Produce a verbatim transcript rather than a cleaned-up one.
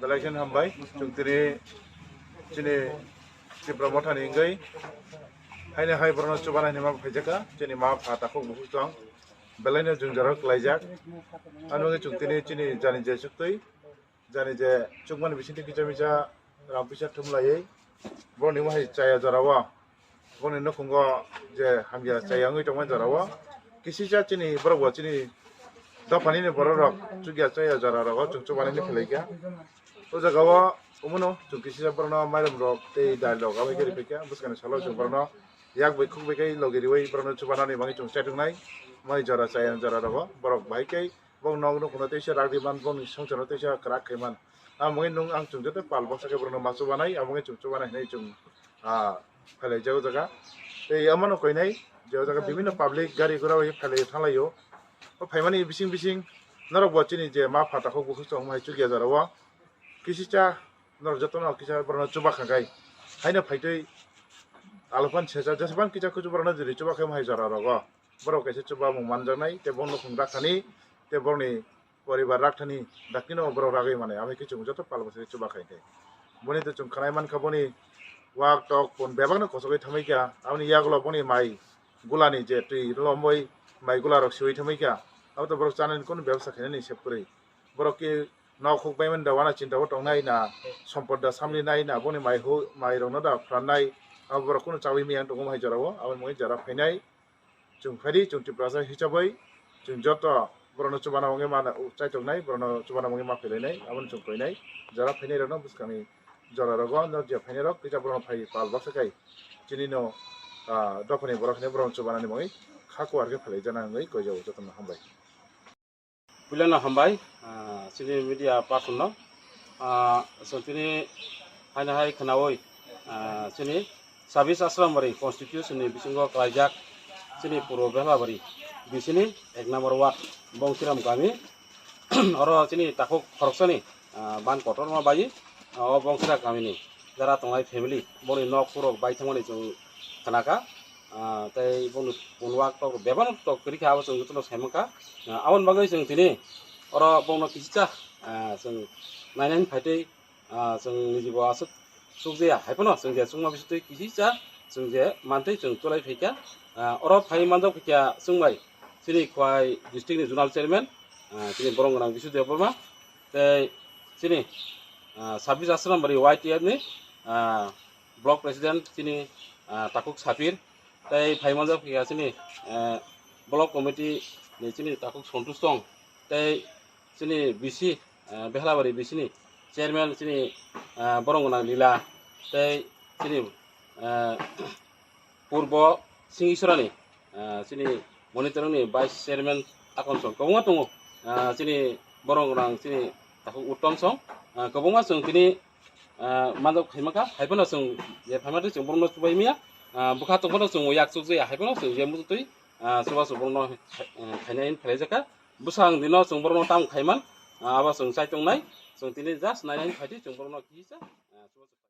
Belai kheno hambai, chwng tini chini Tipra Mothani wngwi haino hai borokno chubanai hinwi ma phaijakha, chini ma pha takhuk bukhuk tong, belaino jwngjaro klaijak. Ano wngwi chwng tini chini jani je chuktwi, jani je chukmani bisingtwi kisa misa rang puisa thumlaiwi borokni wahai chaya jorao. Boni nukhungo je hamya chaya wngwi tongmani jorao kisisa chini borok bo chini dophani ni borok rok chukya chaya jora rogo chwng chubanani phelaikha. O jagao omono chwng kisisa borokno mairum rok tei dal rok abai khe riphaikha. Bwskangni salo chwng borokno yak bai khuk bai khe logi riwi borokno chubanani bagwi chwng chaitungnai. Mai jora chaya jora rogo borok bahai khe bong nok nukhungno teisa rak riman, bongni songchano teisa kwrak khaiman. Amoni nwng ang chwng joto pal baksa khe borokno ma chubanai, amoni chwng chubanai hinwi chwng, ah, phailaijago jaga. Tei amano koinai je o jaga bibinno public gari gura bai phailai thanglaio. O phaimani bising bising norok bo chini je ma pha takhuk bukhuk tong hai chukya jorao kisisa norok jotono kisa borokno chuba kha khai haino phaitwi alophan secha jesabang kisa kuchu borokno jiri chuba khai hai jora rogo. Borok kaisa chubamung manjaknai tei borok nukhung rakhani tei borokni poribar rakhani dakti no borok ragwi mani, aboni khe chwng joto pal bwsai chuba khai khe. Boni twi chwng khwnai mankha boni wak tok pun bebakno kochogwi thamaikha, aboni yagulo boni mai gulani je twi lomboi mai gula rok siwi thamaikha, abo to borok chanani kunu bebsa khainani sep kwrwi. Borok khe nok huk baimani da wana chinta o tongnai na, sompot da samlinai na, boni mai hu-, mai rokno da phrannai, abo borok kunu chawi miyang tongo hai jorao, aboni mui jora phainai. Chwng phaidi, chwng Tiprasa hisabai, chwng joto borokno chubana bagwi ma chaitongnai, borokno chubana bagwi ma phailainai, aboni chwng koinai. Jora phainai rokno bwskangni jora rogo, norok je phainai rok, kisa borokno phai pal baksa kai. Chini no, ah, dophani borok hinwi borokno chubanani bagwi kha kuar khe phailaijana wngwi koijago jotono hambai. Puilano hambai, ah, chini media person no. Ah, chwng tini haino hai khwnaui, ah, chini sabis Asrambari constitution ni bisingo klaijak chini Purbo Behlabari bisini ek number ward Bongsiram kami. Oro chini takhuk khoroksani, ah, ban kotorma bai, ah, o Bongsiram kamini jara tongnai family boni nok surok bai thangmani chwng khnakha. Ah, tei bongni punwak tok bebak tok kwrwi kha, abo chwng jotono sai mankha. Ah, aboni bagwi chwng tini oro bongno kisisa, ah, chwng nainani phaitwi, ah, chwng nijibo aswk chukjaya, haiphano chwng je chukma bisingtwi kisisa chwng je mantwi chwng chulai phaikha. Ah, oro phai manjak phaikha chwng bai chini Khwai district ni zonal chairman, ah, chini borong gwnang Bisu Debbarma, tei chini, ah, sabis Asrambari Y T F ni, ah, block president chini, ah, takhuk Sapir, tei phai manjak phaikha chini, ah, block committee ni chini takhuk Sontus tong, tei chini B C, ah, Behlabari B C ni chairman chini, ah, borong gwnang Lila, tei chini, ah, Purbo Singh Isorani, ah, chini monitoring ni vice chairman Akon song kwbangma tongo, ah, chini borong gwnang chini takhuk Uttom song, ah, kwbangma chwng tini, ah, manjak phaima kha, haiphano chwng je phaima twi chwng borokno chubai maya, ah, bwkha tongphano chwng yak chukjaya, haiphano chwng je muchungtwi, ah, chubachu borokno, ah, khainai hinwi phalaijakha. Bwsang dino chwng borokno tamo khaiman, ah, abo chwng chaitongnai, chwng tini just nainai phaitwi chwng borokno kisa.